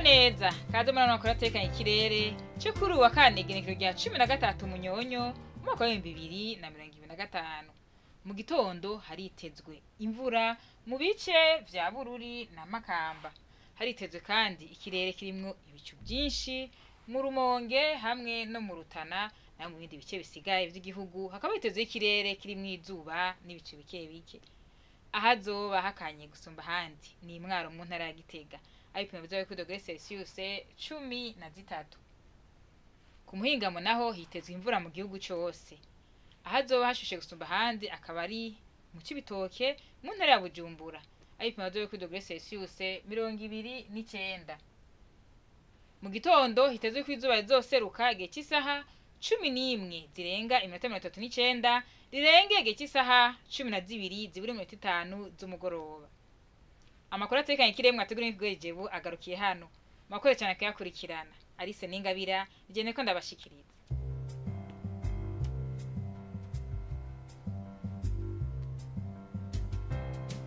Neza kaze muri ano makuru atekanye ikirere cyo kuri uwa kane, igenekerezo rya 13 Munyonyo, umwaka wa 2025. Mu gitondo haritezwe imvura mu bice vya Bururi na Makamba. Haritezwe kandi ikirere kirimwo ibicu vyinshi mu Rumonge hamwe no mu Rutana, naho mu bindi bice bisigaye vy'igihugu hakaba hitezwe ikirere kirimwo izuba n'ibicu bike bike. Ahazoba hakanye gusumba ahandi ni Imwaro mu ntara ya Gitega, aho ibipimo bizoba biri kuri dogere Celsius 13. Ku muhingamo naho hitezwe imvura mu gihugu cose. Ahazoba hashushe gusumba ahandi akaba ari mu Cibitoke mu ntara ya Bujumbura, aho ibipimo bizoba biri kuri dogere Celsius 29. Mu gitondo hitezwe ko izuba rizoseruka igihe c'isaha 10:39, rirenge igihe c'isaha 11:55 z'umugoroba. Amakuru atekanye ikirere mwateguriwe n'ikigo Ijebu agarukiye hano. Mwakoze cane kuyakurikirana. Alice Ningabira, nije ko ndabashikiriza.